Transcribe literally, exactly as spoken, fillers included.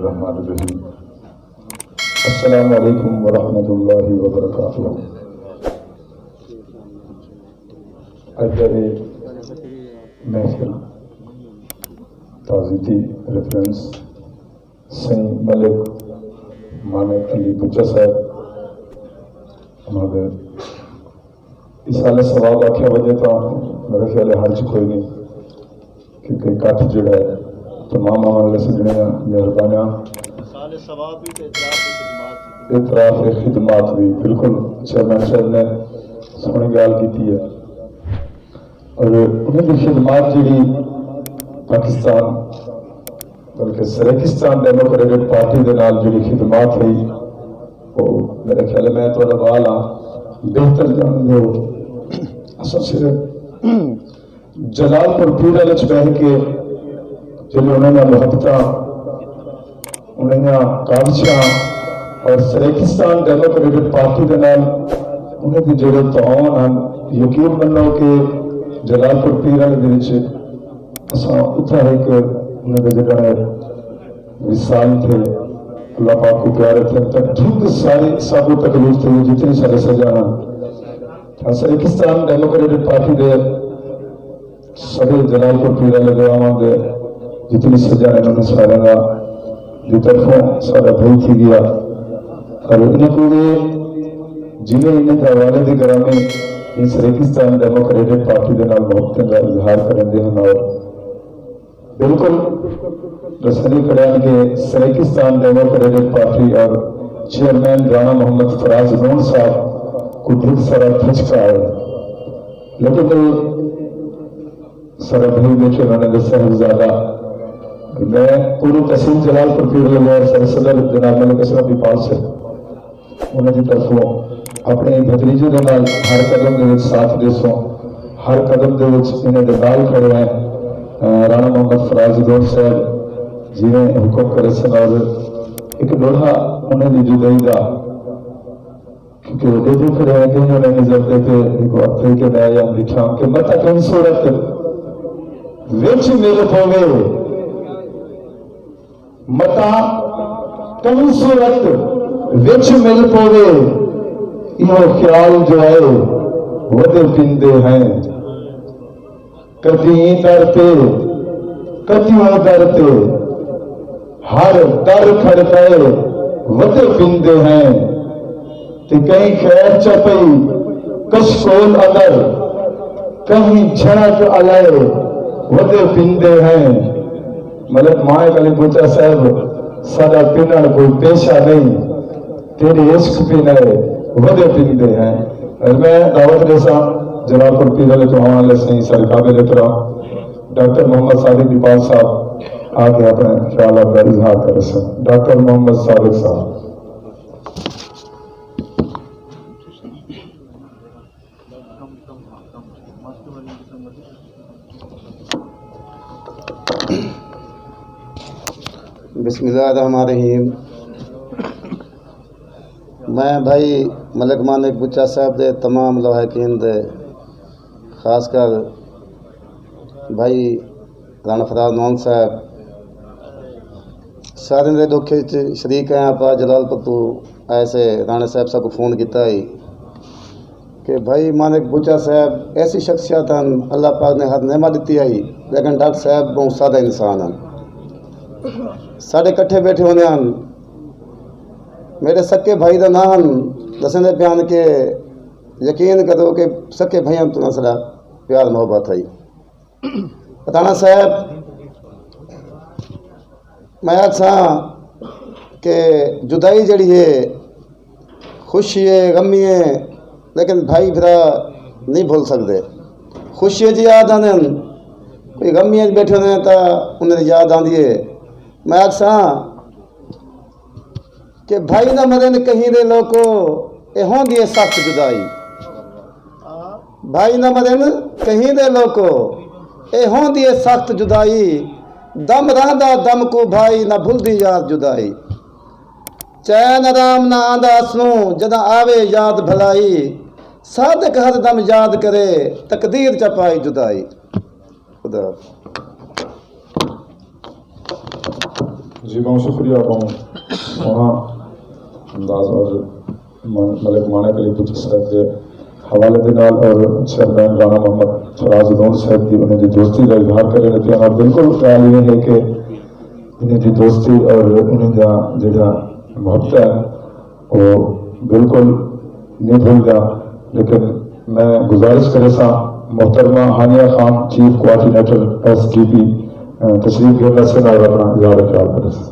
الرحمن الرحیم۔ السلام علیکم ورحمۃ اللہ وبرکاتہ۔ اڄ دا اے محفل تعزیتی ریفرنس سئیں ملک مانک علی بچہ صاحب انہاں دے ایصال ثواب آکھیا ونڄے تاں میرے خیال ہے حرج کوئی نہیں، کیونکہ اکٹھ جڑا ہے تمام آوݨ والے سڄݨیاں مہربانیاں۔ ایصال ثواب بھی تے اعتراف خدمات بھی۔ اعتراف خدمات بھی، بالکل چیئرمین صاحب نے سوہݨی ڳالھ کیتی ہے۔ اور انہیں دی خدمات جڑی پاکستان بلکہ سریکستان ڈیموکریٹک پارٹی دے نال جڑی خدمات ہوئی، وہ میرے خیال میں تھوڑا بال ہاں بہتر جان دے ہو۔ اساں صرف جلال پور پیرا وچ بہ کے جڑے انہاں نے محبتاں، انہاں دیاں کاوشاں اور سریکستان ڈیموکریٹک پارٹی دے نال انہاں دے جڑے تعاون ہن، یقین منو کہ جلال پور پیرا دے وچ اساں اتھاں ہک انہاں دے جڑے وصال تھے، اللہ پاک کو پیارے تھے، تاں ٹھیک ساری ساکوں تکلیف تھی، جتنی سارے سجا ہن۔ اساں سریکستان ڈیموکریٹک پارٹی دے سبھے جلال پور پیرا لگے آواں دے جتنی سجا نے انہاں سارے دا دی طرفوں سارا بھائی تھی گیا۔ اور انہاں کو بھی جنہیں انہاں دا والد گرامی اس سریکستان ڈیموکریٹک پارٹی دے نال محبتیں دا اظہار کرن دے ہن اور بالکل رسنی کھڑے ہیں کہ سریکستان ڈیموکریٹک پارٹی اور چیئرمین رانا محمد فراز نون صاحب کو ڈھک سارا دھچکا ہے، لیکن سارا بھائی بیٹھے انہوں نے دسیا ہے زیادہ۔ میں پوری تحصیل جلال پور پیرل اور سر صدر جناب ملک اشرف اقبال سے انہاں دی طرفوں اپݨے بھتریجے دے نال ہر قدم دے وچ ساتھ ݙیسوں، ہر قدم دے وچ انہاں دے نال کھڑے ہیں۔ اے، رانا محمد فراز دور صاحب جیویں حکم کریسن اور ہک ݙوہڑا انہاں دی جدائی دا، کیونکہ او ݙیہدے کھڑے ہیں کہ انہاں دی نظر دے تے ہک وقت ہے کہ میں یا ݙٹھاں کہ متاں کہیں صورت وچ مل پووے۔ متاں کہیں صورت وچ مل پووے، ایہو خیال جو اے ودے پیندے ہیں۔ کدی ایں در تے، کدی اوں در تے، ہر در کھڑکائے ودے پیندے ہیں۔ تے کہیں خیر چا پئی کشکول اندر، کہیں جھڑک الائے ودے پیندے ہیں۔ ملک مانک علی بوچا صاحب، ساݙا پنݨ کوئی پیشہ نہیں، تیݙے عشق پنائے ودے پیندے ہیں۔ اور میں دعوت ݙیساں جلال پور پیرل توں آوݨ والے سئیں سارے قابل احترام ڈاکٹر محمد صادق اقبال صاحب آ کے اپݨے خیالات دا اظہار کریسن۔ ڈاکٹر محمد صادق صاحب۔ بسم اللہ الرحمن الرحیم۔ میں بھائی ملک مانک بچہ صاحب دے تمام لواحقین دے، خاص کر بھائی رانا فراز نون صاحب، سارے دے ݙکھ وچ شریک ہیں۔ آپاں جلال پور توں آئے سے، رانا صاحب ساکوں فون کیتا ہئی کہ بھائی مانک بوچا صاحب ایسی شخصیت ہن، اللہ پاک نے ہر نعمت ݙتی ہئی، لیکن ڈاکٹر صاحب ٻہوں سادہ انسان ہن۔ ساݙے کٹھے ٻیٹھے ہوندے ہن، میݙے سکے بھائی دا ناں ہن، ݙسیندے پئے ہن کہ یقین کرو کہ سکے بھائیاں توں ساݙا پیار محبت ہئی۔ پٹھاݨا صاحب، میں آکھساں کہ جدائی جڑی ہے، خوشی ہے، غمی ہے، لیکن بھائی بھرا نہیں بھل سکدے۔ خوشی اچ یاد آندے ہن، کوئی غمی اچ بیٹھے ہوندے ہن تاں انہاں دی یاد آندی ہے۔ میں آکھساں کہ بھائی نہ مرن کہیں دے لوکو، اے ہوندی ہے سخت جدائی۔ بھائی نہ مرن کہیں دے لوکو، اے ہوندی ہے سخت جدائی۔ دم رہندا دم کوں بھائی، نہ بھلدی یاد جدائی۔ چین آرام نہ آندا اسنوں، جݙاں آوے یاد بھلائی۔ صادق ہر دم یاد کرے، تقدیر چا پائی جدائی۔ خدا حافظ۔ جی بہت شکریہ، بہت سوہݨا انداز اور ملک ماݨک علی بھٹو صاحب دے حوالے دے نال اور چیئرمین رانا محمد فراز لون صاحب دی انہیں دی دوستی دا اظہار کرے نے پیا، اور بالکل ڳالھ یہ ہے کہ انہیں دی دوستی اور انہیں دا جڑا محبت ہے وہ بالکل نہیں بھولدا۔ لیکن میں گزارش کرے سا محترمہ ہانیہ خان، چیف کوآرڈینیٹر ایس ڈی پی، تشریف گھن اسے نال اپنا اظہار خیال کرے سا۔